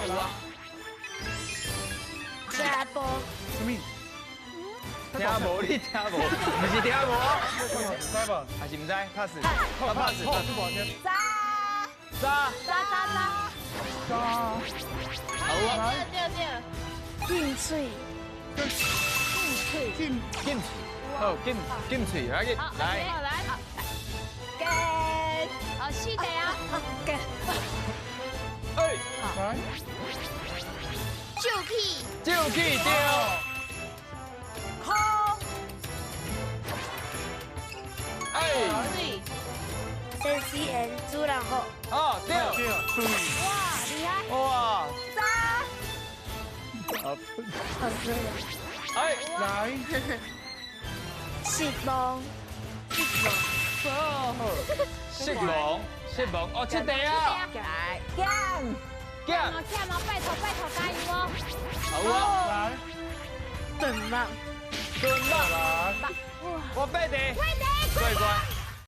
有啊。食無。什麼？聽無你聽無，毋是聽無。知無？還是毋知？pass。pass。炸。炸。炸炸炸。炸。好啊。對對對。禁喙。禁喙。禁禁喙。好，禁禁喙，來來。來。給。好，四題啊。給。哎。來。就氣。就氣對。空。哎。陳思妍主人好。哦，對。對。哇，厲害。哇。炸。好。好對。哎，來。失望。失望。失望，失望，哦，七題啊。來。減。減。減哦，拜託拜託，加油哦。好啊。來。頓肉。頓肉。來。我八題。八題。過關。